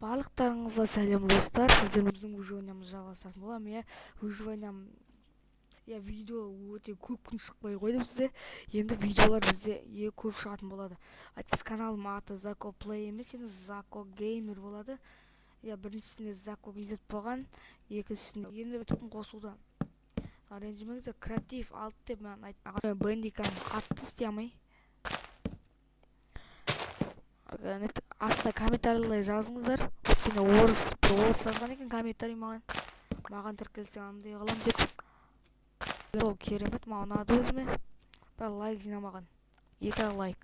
Барлықтарыңызға сәлем, достар! Сіздер біздің выживаниямызды жалғастыратын боламын, иә. Выживаниям, иә. Видео өте көп күн шықпай қойды бізде. Енді видеолар бізде көп шығатын болады. Әйтпесе каналым аты Зако Плей емес, енді Зако Геймер болады, иә. Біріншісінде Зако KZ болған, екіншісінде енді түпін қосуда. Ренжімеңіздер, креатив алды деп маған айтты. Бендикам қатты істей алмай. Астына комментарийлер жазыңыздар, өйткені орыс, бір орыс жазған екен комментарий маған: «Маған тіркелсең, андай қыламын», — деп. Ол керемет, маған ұнады өзіме, бірақ лайк жинамаған, екі ақ лайк.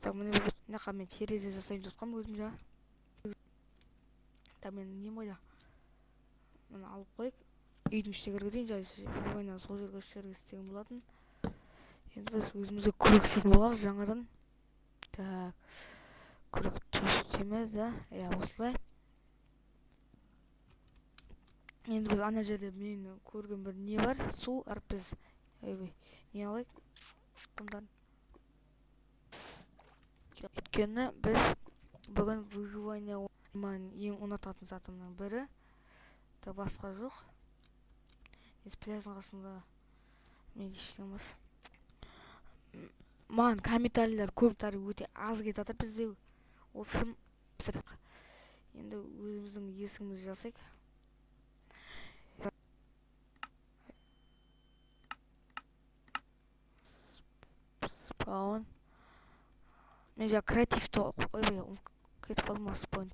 Так, міне, біз мына жаққа мен терезе жасаймын деп жатқанмын өзім жаңа. Так, менің нем қайда? Міне, алып қояйық, үйдің ішіне кіргізейін. Жай сол жерге, осы жерге істеген болатын. Енді біз өзімізге күрек істейтін боламыз жаңадан. Так, күрек түстеме да, иә, осылай. Енді біз ана жерде мен көрген бір не бар, су. Біз, ойбай, не алайық бұндан, өйткені біз бүгін выживание ең ұнататын затымның бірі да, басқа жоқ. Пляждың қасында мен ештеңе емес. Маған комментарийлер көп, өте аз кетіп жатыр бізде. В общем, енді өзіміздің есігімізді жасайық. Спаун. Мен жаңа креативті, ойбай, кетіп қалдым ғой. Спаун,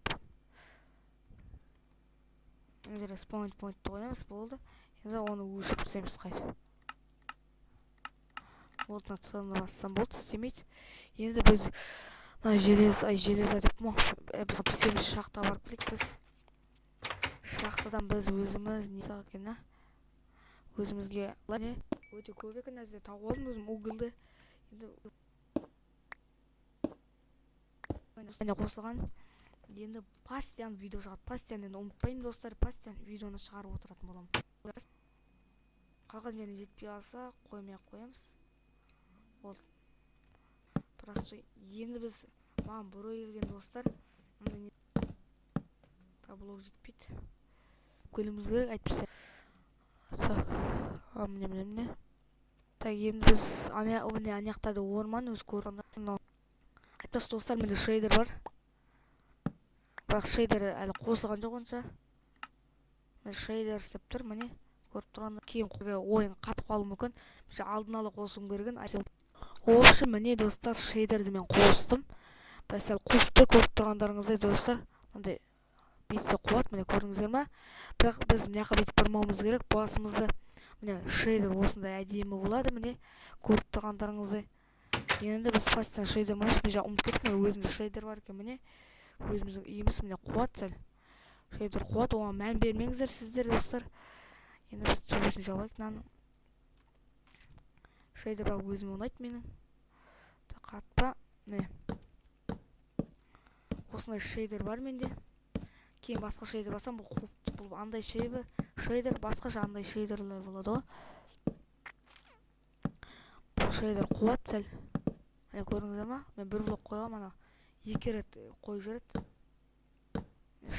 мына жерге спаун поинтті қоямыз, болды. Енді оны өшіріп тастаймыз қайтып. Болды, мына бассам болды, істемейді. Енді біз мына железо, ай, железо деппін ғой, біз семіз шахтаға барып келейік. Біз шахтадан біз өзіміз не екен, а, өзімізге не өте көп екен. Мына жерде тауып алдым өзім угольді. Енді қосылған, енді постоянно видео шығады, постоянно. Енді ұмытпаймын, достар, постоянно видеоны шығарып отыратын боламын. Қалған жеріне жетпей қалса, қоймай ақ қоямыз. Болды, просто. Енді біз, маған бұрын келген достар, мындай блок жетпейді, келуіміз керек, әйтпесе. Так, міне, міне, міне. Так, енді біз ана, міне, ана жақта да орман өзі көрінді. Айтпақшы, достар, менде шейдер бар, бірақ шейдер әлі қосылған жоқ онша. Шейдер істеп тұр, міне, көріп тұрғанда. Кейін ойын қатып қалуы мүмкін, алдын ала қосуым керек. В общем, міне, достар, шейдерді мен қостым, бірақ сәл қуып тұр, көріп тұрғандарыңыздай, достар. Мындай бүйтсе қуады, міне, көрдіңіздер ма? Бірақ біз мына жаққа бүйтіп бұрмауымыз керек басымызды. Міне, шейдер осындай әдемі болады, міне, көріп тұрғандарыңыздай. Енді біз постоянно шейдер емес, мен жаңа ұмытып кеттім, өзімізде шейдер бар екен. Міне, өзіміздің үйіміз, міне, қуады сәл, шейдер қуады, оған мән бермеңіздер сіздер, достар. Енді біз төбесін жабайық мынаның. Шейдер бірақ өзіме ұнайды менің. Қатпа. Міне, осындай шейдер бар менде. Кейін басқа шейдер бассам, бұл қуып, бұл андай шейдер, шейдер басқаша, андай шейдерлер болады ғой. Бұл шейдер қуады сәл, міне, көрдіңіздер ма? Мен бір блок қойғанмын, ана екі рет қойып жібереді.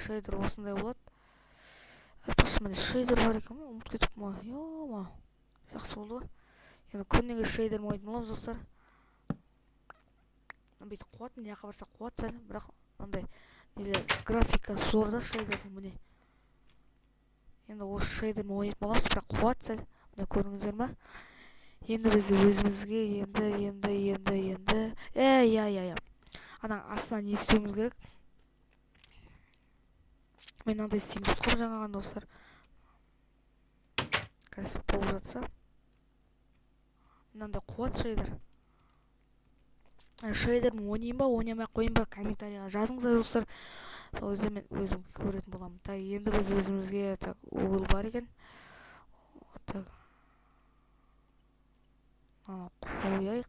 Шейдер осындай болады. Айтпақшы, міне, шейдер бар екен ғой, ұмытып кетіппін ғой. Ё, жақсы болды ғой. Енді күніге шейдермен ойнайтын боламыз, достар. Бүйтіп қуады, мына жаққа барсақ, қуады сәл, бірақ мынандай нелер, графика зор да шейдердің. Міне, енді осы шейдермен ойнайтын боламыз, бірақ қуады сәл, міне, көрдіңіздер ма? Енді біз өзімізге енді енді енді енді иә, иә, иә, ана астына не істеуіміз керек? Мен мынандай істеймін деп тұрмын жаңа ғана, достар. Қазір болып жатса, мынандай қуат шейдер. Шейдермен ойнайын ба, ойнамай ақ қояйын ба, комментарийға жазыңыздар, достар. Сол кезде мен өзім көретін боламын. Так, енді біз өзімізге, так, уголь бар екен. Так, қояйық,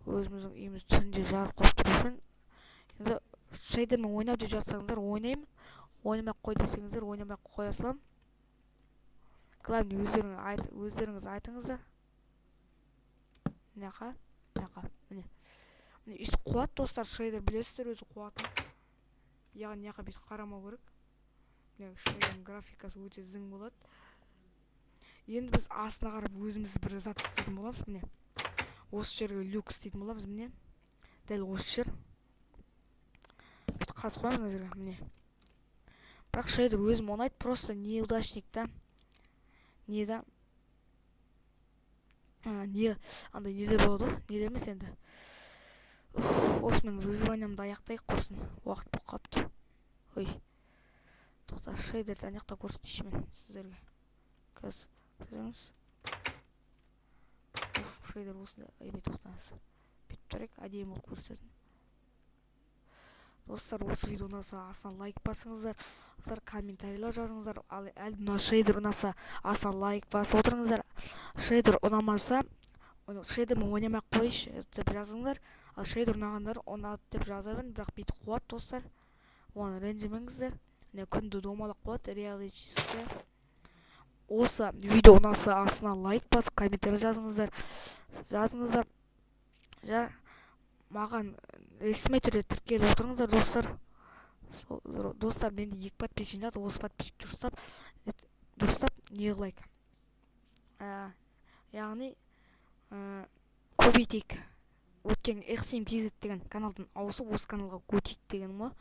өзіміздің үйіміз түнде жарық болып тұру үшін. Енді шейдермен ойна деп жатсаңыздар, ойнаймын, ойнамай ақ қой десеңіздер, ойнамай ақ қоя саламын. Главный, өздеріңіз айт, өздеріңіз айтыңыздар. Мына жаққа, мына жаққа, міне, міне, өйстіп қуады, достар, шейдер, білесіздер өзі қуатын. Яғни мына жаққа бүйтіп қарамау керек. Міне, шейдердің графикасы өте зың болады. Енді біз астына қарап өзіміз бір зат істейтін боламыз. Міне, осы жерге люк істейтін боламыз. Міне, дәл осы жер, бүйтіп қазып қоямыз мына жерге. Міне, бірақ шейдер өзім ұнайды, просто неудачник та, не да, не андай нелер болады ғой, нелер емес енді. Осымен выживаниямды аяқтайық, құрсын, уақыт болып қалыпты. Ой, тоқта, шейдерді ана жақта көрсетейінші мен сіздерге қазір. Көрсетеміз. Шейдер осындай. Ойбай, тоқтаңыз, бүйтіп тұрайық, әдемі болып көрсететін. Достар, осы видео ұнаса, астына лайк басыңыздар, достар, комментарийлер жазыңыздар. Ал әлі мына шейдер ұнаса, астына лайк басып отырыңыздар. Шейдер ұнамаса, «Шейдермен ойнамай ақ қойшы» деп жазыңыздар. Ал шейдер ұнағандар «Ұнады» деп жаза беріңіз. Бірақ бүйтіп қуады, достар, оған ренжімеңіздер. Міне, күнді домалақ болады реалистический. Осы видео ұнаса, астына лайк басып, комментарий жазыңыздар. Маған ресми түрде тіркеліп отырыңыздар, достар. Достар, менде екі подписчик жинады. Осы подписчик дұрыстап не қылайық, яғни көбейтейік. Өткен X7 KZ деген каналдан ауысып, осы каналға өтейік дегенім ғой.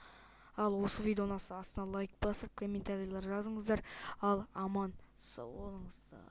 Ал осы видео ұнаса, астына лайк басып, комментарийлер жазыңыздар. Ал аман сау болыңыздар.